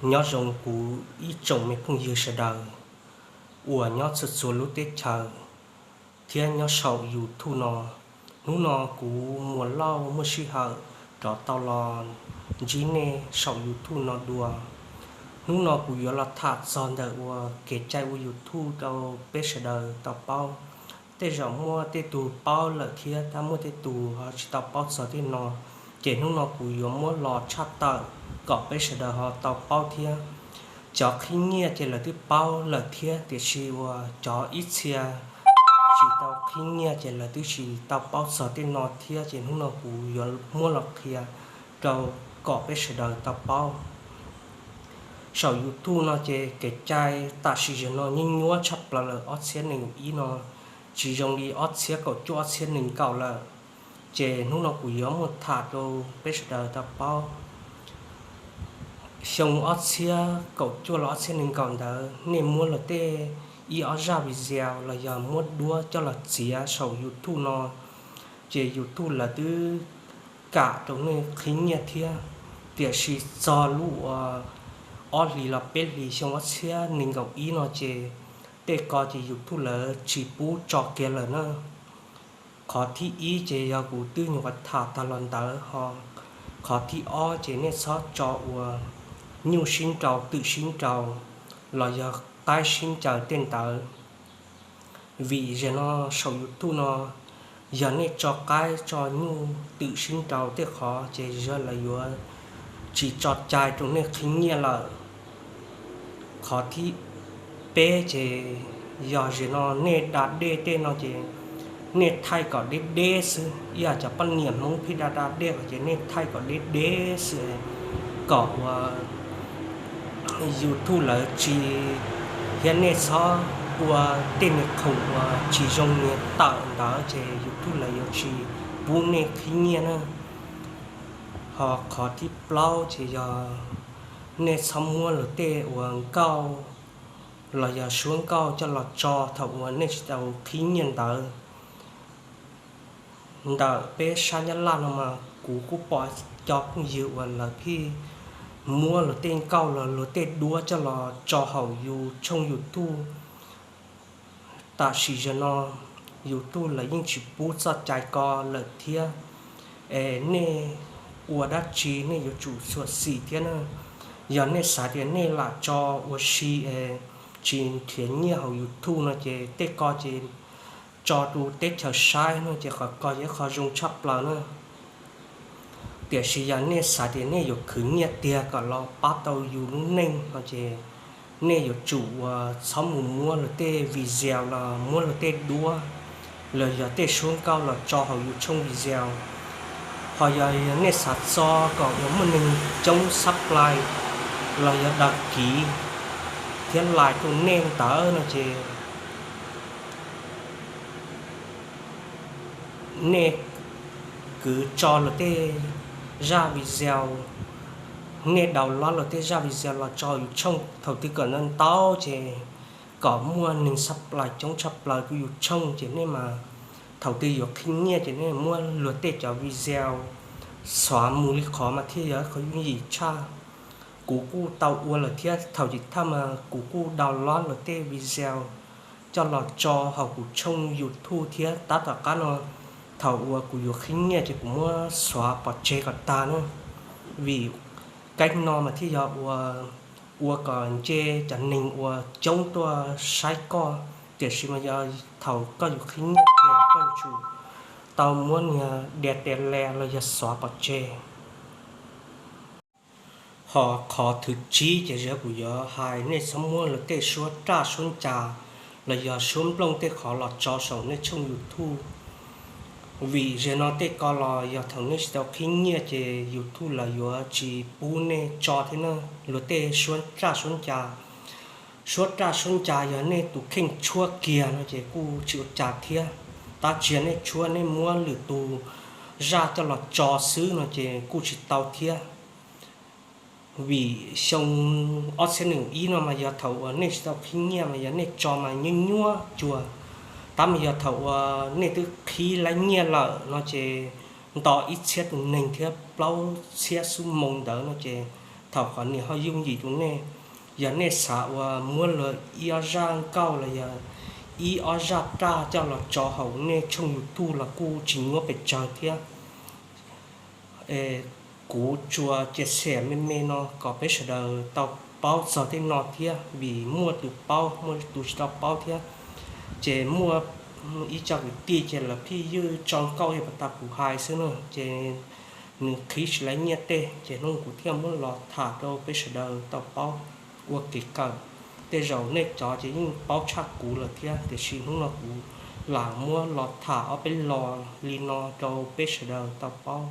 Nyob zoo kuv ib tsoom me phooj ywg sawv daws uas nyob txhua txhua lub teb chaws thiab nyob saum YouTube no. Hnub no kuv Muas Lauj muaj sij hawm rov tau los ntsib nej saum YouTube no dua. Hnub no kuv yuav los tham txog ntawm uas kev cai ua YouTube rau peb sawv daws tau paub. Tej zaum muaj tej tug paub lawm thiab tab muaj tej tug ho tsis tau paub txog tej no, ces hnub no kuv yuav muab los tshaj tawm kom peb sawv daws ho tau paub thiab. Cov qhib nyiaj ces lawv twb paub lawm thiab, tiam sis uas cov ib txhia tsis tau qhib nyiaj ces lawv twb tsis tau paub txog tej no thiab, ces hnub no kuv yuav muab los qhia rau kom peb sawv daws tau paub. Saum YouTube no ces kev cai tam sim zaum no nyuaj nyuaj tshaj plaws lawm, ob txhiab nees nkaum ib no tsis zoo li ob txhiab kaum cuaj ob txhiab nees nkaum lawm. Ces hnub no kuv yuav muab tham rau peb sawv daws tau paub. Xyoo ob txhiab kaum cuaj los ob txhiab nees nkaum ntawd nej muab luag tej ib ob zaj video los yog muab duab coj los txiav saum YouTube no, ces YouTube lawv twb kam rau nej qhib nyiaj thiab. Tiam sis txog lub uas ob hlis los peb hlis xyoo ob txhiab nees nkaum ib no ces tej ko ces YouTube lawv tsis pub tso kiag lawm na. Qhov thib ib ces yog kuv twb nyuam qhuav tham tag los ntawd ho. Qhov thib ob ces nej txhob tso uas nyuj sib nraus twm sib nraus los yog qaib sib ncaws tej ntawd. Vim zaum no saum YouTube no yog nej tso qaib tso nyuj twm sib nraus tej qhov ces yog lawv yuav tsis tso cai rau nej qhib nyiaj lawm. Qhov thib peb ces yog zaum no nej da dej tej no ces nej thaij kom deb deb xwb, ib yam cov poj niam Hmoob pheej da da dej ces nej thaij kom deb deb xwb kom uas YouTube lawv tsis, thiab nej txhob ua tej niag khoom uas tsis zoo niag tawm ntawd ces YouTube lawv yuav tsis pub nej qhib nyiaj na. Ho qhov thib plaub ces yog nej txhob muab luag tej uas nkauj los yog suab nkauj coj los tso thaum uas nej tsis tau qhib nyiaj ntawd. Ntawm peb sab Nyab Laj no mas kuv kuj pom cov phooj ywg uas lawv pheej muab luag tej nkauj los luag tej duab coj los tso hauv yus tshooj YouTube. Tam sim zaum no YouTube lawv yeej tsis pub txoj cai ko lawm thiab. Es nej ua dab tsi nej yuav tsum xyuam xim thiab na. Yog nej xav tias nej lam tso ua si es tsis nrhiav nyiaj hauv YouTube no ces tej ko ces tso rau teb chaws saib no ces qhov ko yog ib qho zoo tshaj plaws na. Tiam sis yog nej xav tias nej yuav khwv nyiaj tiag kom los pab tau yus lub neej no ces nej yuav tsum uas txhob mus muab luag tej video los muab luag tej duab los yog tej suab nkauj los tso hauv yus tshooj video. Ho yog, yog nej xav txo kom uas muaj neeg coob subscribe los yog đăng ký thiab like rau nej ntawd no ces nej kwv tso luag tej zaj video, nej download luag tej zaj video los tso yus tshooj thaum twg kom ntau ntau ces kom muaj neeg subscribe coob tshaj plaws rau yus tshooj ces nej mas thaum twg yuav qhib nyiaj ces nej muab luag tej cov video xuav mus li qhov mas thiaj yog qhov yooj yim tshaj. Kuv kuj tau ua lawm thiab, thaum tim thawj mas kuv kuj download luag tej video coj los tso hauv kuv tshooj YouTube thiab tab tom qab no thaum uas kuv yuav qhib nyiaj ces kuv muab xuav pov tseg kom tag na. Vim keeb no mas thiaj yog ua, ua kom nce cov neeg uas coob tuaj saib koj, tiam sis mas yog thaum koj yuav qhib nyiaj tiag koj yuav tsum tau muab niag diav tes le los yog xuav pov tseg. Ho qhov thib tsib ces yog kuv yuav hais nej txhob muab luag tej suab raj suab ncas los yog suab nplooj tej qhov los tso saum nej tshooj YouTube. Vim zaum no tej ko los yog thaum nej tsis tau qhib nyiaj ces YouTube lawv yuav tsis pub nej tso thiab na. Luag tej suab raj suab ncas, suab raj suab ncas yog nej tus kheej tshuab kiag no ces kuj tsis ua cas thiab. Tab tsis yog nej tshuab, nej muab lwm tus zaj coj los tso xwb no ces kuj tsis tau thiab. Vim xyoo ob txhiab nees nkaum ib no mas yog thaum uas nej tsis tau qhib nyiaj mas yog nej tso mas nyuaj nyuaj cuag. Tab mas yog thaum uas nej twb qhib laib nyiaj lawm no ces nto ib txhiab tus neeg thiab plaub txhiab xuab moos ntawd no ces thaum qhov niam ho yooj yim rau nej. Yog nej xav uas muab luag ib ob zaj nkauj los yog ib ob zaj raj coj los tso hauv nej tshooj YouTube los kuj tsis nyuaj pes tsawg thiab. Kuv tsuas cia xem me me no kom peb sawv daws tau paub txog tej no thiab, vim muaj tus paub muaj tus tsis tau paub thiab. Ces muaj ib co kwv tij ces lawv pheej ywj tso nkauj yog pas tas kuv hais xwb na, ces nws qhib tsis laib nyiaj tej, ces hnub kuv thiaj muab los tham rau peb sawv daws tau paub ua kev kawm. Tej zaum nej cov ces yeej paub tshaj kuv lawm thiab, tiam sis hnub no kuv lam muab los tham ob peb lo li no rau peb sawv daws tau paub.